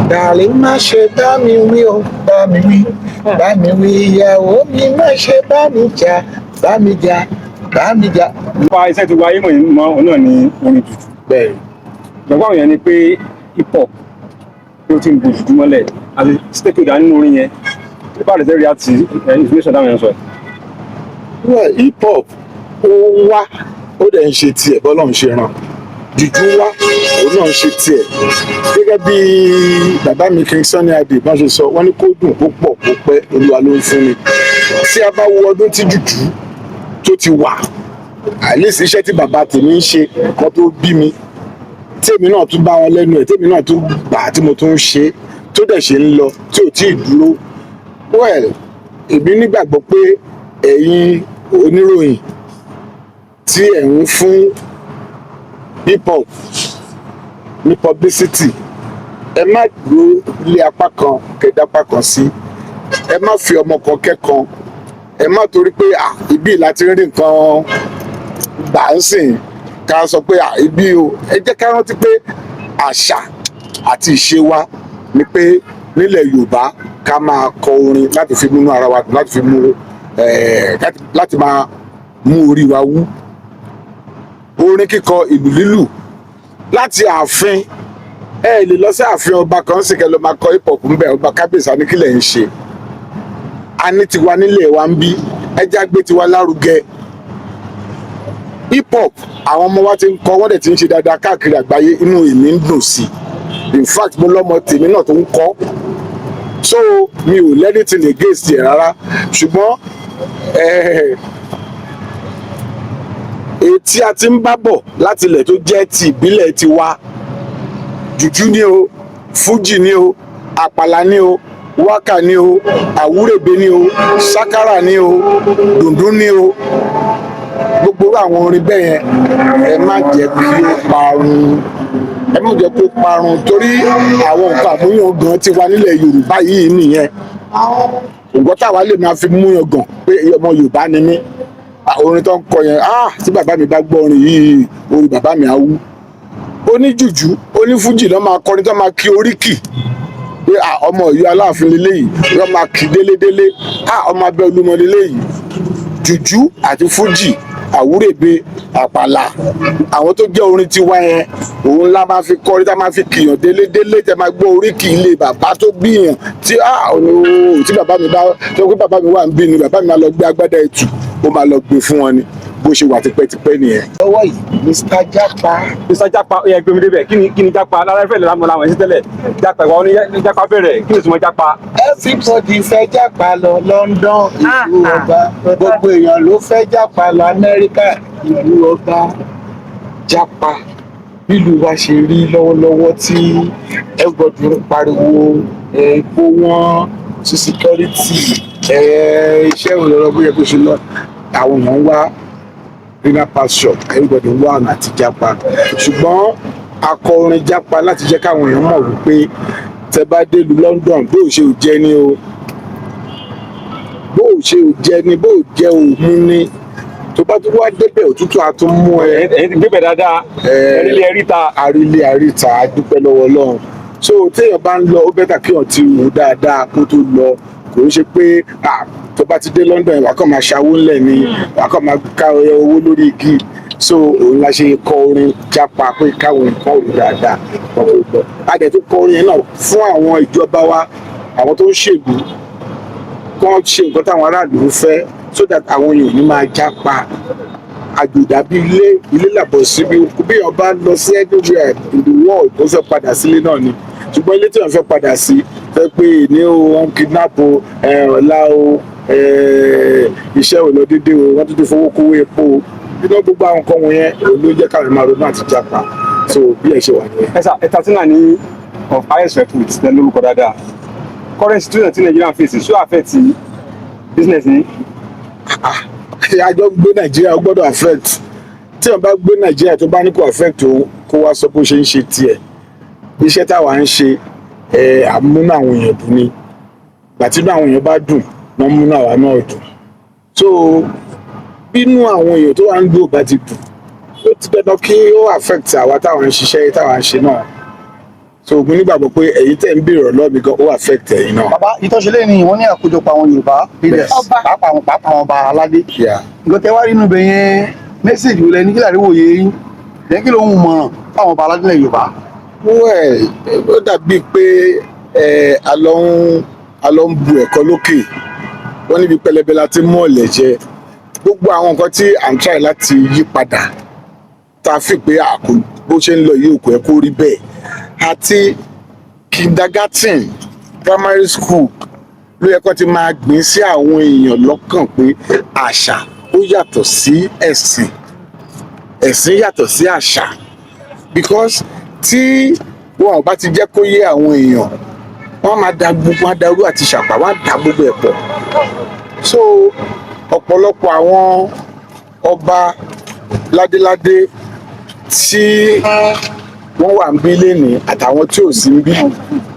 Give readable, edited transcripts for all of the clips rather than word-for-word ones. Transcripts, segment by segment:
Darling, má ṣe bá mi wí o, bá mi wí, bá mi wí, ìyàwó mi, má ṣe bá mi jà, bá mi jà, bá mi jà. Nípa iṣẹ́ tí wáyé mọ̀ mọ́ òun náà ni orin jùjú. Bẹ́ẹ̀. Ìgbàgbọ́ àwọn èèyàn ni pé hip hop ló ti ń bo jùjú mọ́lẹ̀ àti stakeholder nínú orin yẹn. Nípa rẹ̀ tẹ́lẹ̀ àti information táwọn èèyàn sọ. Well, hip hop ó wá, ó dẹ̀ ń ṣe tiẹ̀ bọ́lọ́run ṣe ràn. Jùjú wá, òun náà ń ṣe tiẹ̀ gẹ́gẹ́ bí bàbá mi King Sunny Adé bá ṣe sọ. Wọ́n ní kó dùn, kó pọ̀, kó pẹ́, Olúwa ló ń fún ni. Tí a bá wo ọdún tí jùjú tó ti wà, at least iṣẹ́ tí bàbá tèmi ń ṣe kan tó bí mi, tèmi náà tún bá wọn lẹ́nu ẹ̀, tèmi náà tún gbà á, tí mo tún ń ṣe, tó dẹ̀ ṣe ń lọ, tí ò tí ì dúró. Well, èmi nígbàgbọ́ pé ẹ̀yin oníròyìn tí ẹ̀ ń fún hip hop ní publicity, ẹ má dúró lé apá kan kẹdápá kan sí. Ẹ má fi ọmọ kan kẹ́kan. Ẹ má torí pé à ibi láti rí nǹkan gbà ń sìn ká sọ pé à ibi o. Ẹ jẹ́ ká rántí pé àṣà àti ìṣe wa ni pé nílẹ̀ Yorùbá, ká máa kọ orin láti fi múnú ara wa dùn, láti fi mú láti máa mú orí wa wú. Orin kíkọ, ìlù lílù, láti ààfin. Ẹ lè lọ sí ààfin ọba kan sì kẹ́ lọ máa kọ hip hop ńbẹ. Ọba kábíyèsí aníkílẹ̀ ń ṣe. A ní tiwa nílé wa ń bí, ẹ já gbé tiwa lárugẹ. Hip hop, àwọn ọmọ wa ti ń kọ, wọ́n dẹ̀ ti ń ṣe dáadáa káàkiri àgbáyé. Inú èmi ń dùn sí i. In fact, mo lọ́mọ tèmi náà tó ń kọ́, so mi ò anything against ẹ̀ rárá. Ṣùgbọ́n ètí a ti ń bá bọ̀ láti ilẹ̀ tó jẹ́ ti ìbílẹ̀ tiwa, jùjú ni o, fújì ni o, àpàlà ni o, wákà ni o, àwúrèbe ni o, sákárà ni o, dùndún ni o, gbogbo irú àwọn orin bẹ́ẹ̀ yẹn, ẹ má jẹ́ kí ó parun, ẹ má jẹ́ kó parun, torí àwọn nǹkan àmúyangàn ti wà nílẹ̀ Yorùbá yìí nìyẹn. Nǹkan táwa lè máa fi múyangàn pé ọmọ Yorùbá ni mí. Orin tó ń kọ yẹn, ah, tí bàbá mi bá gbọ́ orin yìí, orin bàbá mi á wú. Oníjùjú, onífújì ló máa kọrin tó máa kí oríkì pé ah, ọmọ Ọ̀yọ́ Aláàfin leléyìí. Wọ́n máa kí délédélé, ah, ọmọ abẹ́ Olúmọ leléyìí. Jùjú àti fújì, àwúrèbe, àpàlà, àwọn tó jẹ́ orin tiwa yẹn, òun la máa fi kọrin tá máa fi kìyàn délédélé, tẹ máa gbọ́ oríkì ilé bàbá tó bíyàn, tí ah, ooo, tí bàbá mi bá tó pé bàbá mi wà ń bí ni, bàbá mi máa lọ gbé agbádá ẹtù, ó máa lọ gbé fún wọn ni. Bó ṣe wà tipẹ́tipẹ́ nìyẹn. Lọ́wọ́ yìí, Mr Japa. Mr Japa, ó yẹ gbé mi débẹ̀. Kí ni Japa lára ẹ̀fẹ̀ làwọn làwọn ẹ̀sìn tẹ́lẹ̀? Japa ìwà oní Japa bẹ̀rẹ̀. Kí ni ìtumọ̀ Japa? Everybody fẹ́ jápa lọ London, ìlú ọba. Gbogbo èèyàn ló fẹ́ jápa lọ Amẹ́ríkà, ìlú ọba. Jápa, bílùú wa ṣe rí lọ́wọ́lọ́wọ́ tí everybody ń pariwo epo wọn sí, security, iṣẹ́ òlọ́rọ̀ bóyá kó ṣe lọ, àwọn èèyàn ń wá greener pasture, everybody ń wá ọ̀nà àti jápa. Ṣùgbọ́n akọrin jápa láti jẹ́ káwọn èèyàn mọ̀ wípé tẹ bá délùú London, bó o ṣe ò jẹ́ ní o, bó o ṣe ò jẹ́ ní, bó o jẹ́ ò mú ní, tó bá tún wá débẹ̀, òtútù á tún mú ẹ. Ẹ̀yin ti gbébẹ̀ dáadáa. Ẹ̀rílé ẹ̀ríta. Àrílé àríta, a dúpẹ́ lọ́wọ́ Ọlọ́run. So téèyàn bá ń lọ, ó better kéèyàn ti wò dáadáa kó tó lọ. Kò ń ṣe pé ah, tó bá ti dé London, wàá kàn máa ṣàwó ńlẹ̀ ni, wàá kàn máa ká owó lórí igi. So òun la ṣe kọ orin jápa pé káwọn nǹkan rò dáadáa kó tó lọ. A dẹ̀ tó kọ orin yẹn náà fún àwọn ìjọba wa, àwọn tó ń ṣèlú, kán ṣe nǹkan táwọn aráàlú ń fẹ́, so that àwọn èèyàn ò ní máa jápa. Àjòdà bí ilé, ilé làbọ̀ síbi. Bí èèyàn bá lọ sí anywhere in the world, ó fẹ́ padà sílé náà ni. Ṣùgbọ́n ilé tí èèyàn fẹ́ padà sí, fẹ́ pé ní o, wọ́n kidnap o, ọ̀la o, iṣẹ́ ò lọ déédéé o, wọ́n tún ti fowó kówó epo o, nínú gbogbo àwọn nǹkan wọ̀nyẹn, òun ló jẹ́ káwọn máa ronú àti jápa. So bí ẹ ṣe wà nìyẹn. Ẹ sà, entertainer ní of highest repute lẹ lórúkọ dáadáa. Current situation tí Nigeria face, so affect business ní? Àjọ gbé Nàìjíríà, ó gbọ́dọ̀ affect. Tí wọ́n bá gbé Nàìjíríà, tó bá ní kó affect òun, kó wá sọ bó ṣe ń ṣe tiẹ̀. Iṣẹ́ táwa ń ṣe, ẹ àmúnú àwọn èèyàn dùn ni. Gbàtínú àwọn èèyàn bá dùn, wọ́n múnú àwa náà dùn. So bínú àwọn èèyàn tó wà ń gbé ò bá ti dùn, ó ti dandan kí ó affect àwa táwa ń ṣiṣẹ́, táwa ń ṣe náà. So mo nígbàgbọ́ pé ẹ̀yin tẹ̀ ń béèrè ọ̀rọ̀ mi gan, ó affect ẹ̀yin náà. Bàbá, ìtọ́sílẹ̀ ni wọ́n ní àkójọpọ̀ àwọn Yorùbá leaders, Yes. pàápàá àwọn ọba aládé. Yeah. Nǹkan tẹ́ wá rí inú ibẹ̀ yẹn, message wo lẹ ní, kí làrí wòye yín lẹ́yìn, kí ló ń mọ̀ràn fáwọn ọba aládé ilẹ̀ Yorùbá? Well, ó dàbí pé ẹ a lọ ń bu ẹ̀kọ́ lókè. Wọ́n níbi pẹlẹbẹ la ti mú ọ̀lẹ̀ jẹ. Gbogbo àwọn nǹkan tí à ń try láti yí padà, tá a fi pé àkó bó ṣe ń lọ yìí, òkú ẹ kó rí bẹ́ẹ̀. Àti kindergarten, primary school ló yẹ kó ti máa gbìn sí àwọn èèyàn lọ́kàn pé àṣà ó yàtọ̀ sí ẹ̀sìn, ẹ̀sìn yàtọ̀ sí àṣà, because tí wọn ò bá ti jẹ́ kó yé àwọn èèyàn, wọ́n máa da gbogbo, wọn á darú àti ṣàpà, wọ́n á da gbogbo ẹ̀ pọ̀. So ọ̀pọ̀lọpọ̀ àwọn ọba ládéládé tí wọ́n wà ń bí lénìí àtàwọn tí ò sí ń bí,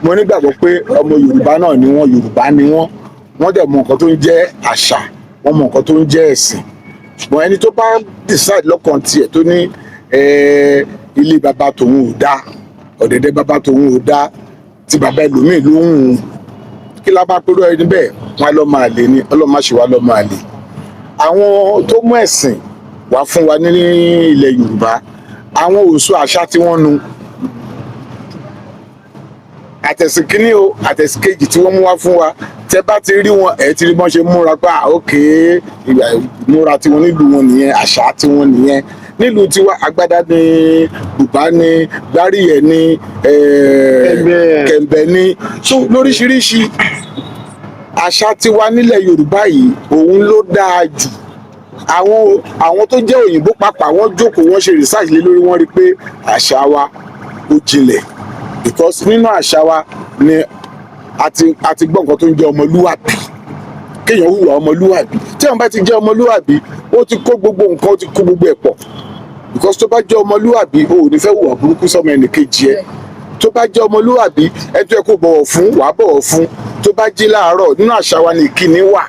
mo nígbàgbọ́ pé ọmọ Yorùbá náà ni wọ́n, Yorùbá ni wọ́n. Wọ́n dẹ̀ mọ nǹkan tó ń jẹ́ àṣà, wọ́n mọ nǹkan tó ń jẹ́ ẹ̀sìn. Ṣùgbọ́n ẹni tó bá decide lọ́kàn tiẹ̀ tó ní ilé bàbá tòun ò dáa, ọ̀dẹ̀dẹ̀ bàbá tòun ò dáa, tí bàbá ẹlòmíì ló ń hùn, kí la bá pẹ̀lú ẹni bẹ́ẹ̀? Wọn á lọ́ máa lè ní ọlọ́mọ ṣe wá lọ́ máa lè. Àwọn tó mú ẹ̀sìn wá fún wa ní ilẹ̀ Yorùbá, àwọn òṣù àṣà tí wọ́n nu àtẹ̀sìn kínní o, àtẹ̀sìn kejì tí wọ́n mú wá fún wa, tẹ bá ti rí wọn, ẹ ti rí bọ́n ṣe múra pé ah, ok, ìgbà múra tiwọn nílùú wọn nìyẹn, àṣà tiwọn nìyẹn. Nílùú tiwa, agbádá ní, bùbá ní, gbáríyẹ̀ ní, Kẹ̀mbẹ̀. Kẹ̀mbẹ̀ ní, so lóríṣiríṣi àṣà tiwa nílẹ̀ Yorùbá yìí, òun ló dáa jù. Àwọn tó jẹ́ òyìnbó pàápàá, wọ́n jókòó, wọ́n ṣe research lé lórí, wọ́n rí i pé àṣà wa ó jinlẹ̀, because nínú àṣà wa ni a ti gbọ́ nǹkan tó ń jẹ́ ọmọlúwàbí, kéèyàn hùwà ọmọlúwàbí. Tí àwọn bá ti jẹ́ ọmọlúwàbí, ó ti kó gbogbo nǹkan, ó ti kó gbogbo ẹ̀ pọ̀, because tó bá jẹ́ ọmọlúwàbí, o ò ní fẹ́ hùwà burúkú sọ́mọ ẹnìkejì ẹ. Tó bá jẹ́ ọmọlúwàbí, ẹ tó yẹ kó bọ̀wọ̀ fún, wàá bọ̀wọ̀ fún. Tó bá jí láàárọ̀, nínú àṣà wa ni ìkíni wà.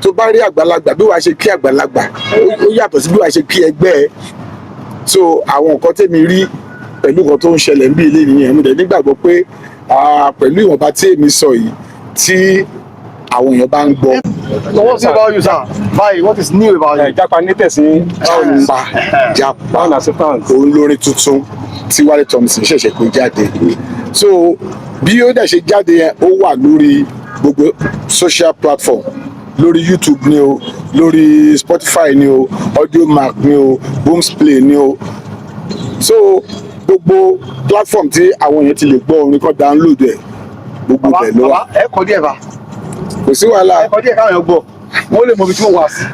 Tó bá rí àgbàlagbà, bí wàá ṣe kí àgbàlagbà, ó yàtọ̀ sí bí wàá ṣe kí ẹgbẹ́ ẹ. So àwọn nǹkan tèmi rí pẹ̀lú nǹkan tó ń ṣẹlẹ̀ ń bí ilé nìyẹn. Mo dẹ̀ nígbàgbọ́ pé pẹ̀lú ìwọ̀nba tí èmi sọ yìí, tí àwọn èèyàn bá ń gbọ́. So what's new about you, sir? Báyìí, what is new about you? Jápa ní tẹ̀sí. Jápa, jápa. On acceptance. Òun lórin tuntun tí Wálé Thompson ṣẹ̀ṣẹ̀ gbé jáde. So bí ó dẹ̀ ṣe jáde yẹn, ó wà lórí gbogbo social platform, lórí YouTube ni o, lórí Spotify ni o, Audiomack ni o, Boomplay ni o. So gbogbo platform tí àwọn èèyàn ti lè gbọ́ orin kan, download ẹ̀, gbogbo Bàbá, bẹ̀ ló wà. bàbá, ẹ kọ díẹ̀ bá. Kò sí wàhálà. Ẹ kọ díẹ̀ káwọn èèyàn gbọ́. Wọ́n lè mọ ibi tí wọ́n wà sí.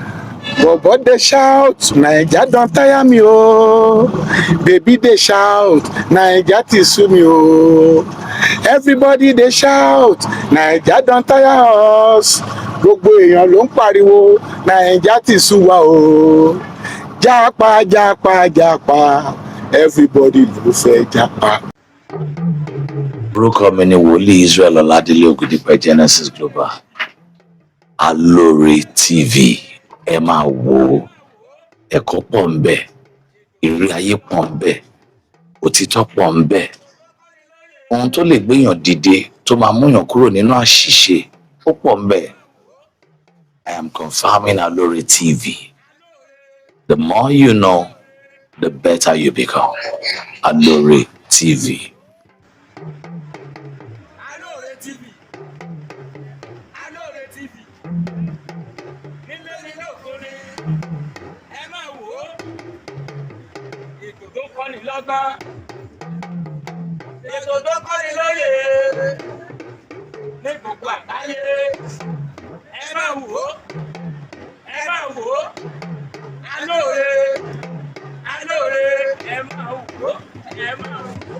Bobo dey shout, Naija don tire me o. Baby dey shout, Naija ti sú mi o. Everybody dey shout, Naija don tire us. Gbogbo èèyàn ló ń pariwo, Naija ti sú wa o. Jápa, jápa, jápa, everybody ló fẹ́ jápa. Orúkọ mi ni Wòlíì Israel Ọládélé Ògùdípẹ̀, Genesis Global. Alóore TV, ẹ máa wò ó. Ẹ̀kọ́ pọ̀ ń bẹ, ìrírí ayé pọ̀ ń bẹ, òtítọ́ pọ̀ ń bẹ, ohun tó lè gbéyàn dìde, tó máa múyàn kúrò nínú àṣìṣe, ó pọ̀ ń bẹ. I am confirming Alóore TV. The more you know, the better you become. Alóore TV. Alóore TV, Alóore TV, nílé ní lóko ni, ẹ máa wò ó. Ètò tó kọ́ni lọ́gbọ́n, ètò tó kọ́ni lóye ní gbogbo àgbáyé, ẹ máa wò ó, ẹ máa wò ó. Alóore, Alóore, ẹ máa wò ó, ẹ máa wò ó,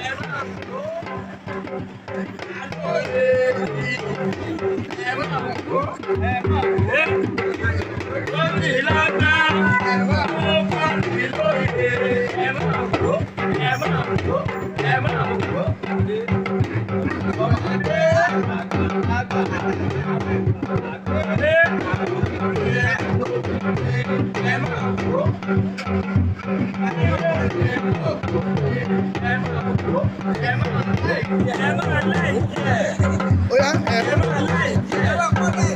ẹ máa wò ó. Alóore TV, ẹ máa wò ó, ẹ máa wò ó. Lórí lọ́gbọ́n, ó kọ́ni lóye, ẹ máa wò ó, ẹ máa wò ó, ẹ máa wò ó. Ọmọdé, àgbà, àgbà, ẹ máa wò ó. Ẹ máa wò ó, ẹ máa wò ó, ẹ máa Máa like ẹ̀. Ó yá ẹ. Ẹ máa like ẹ̀.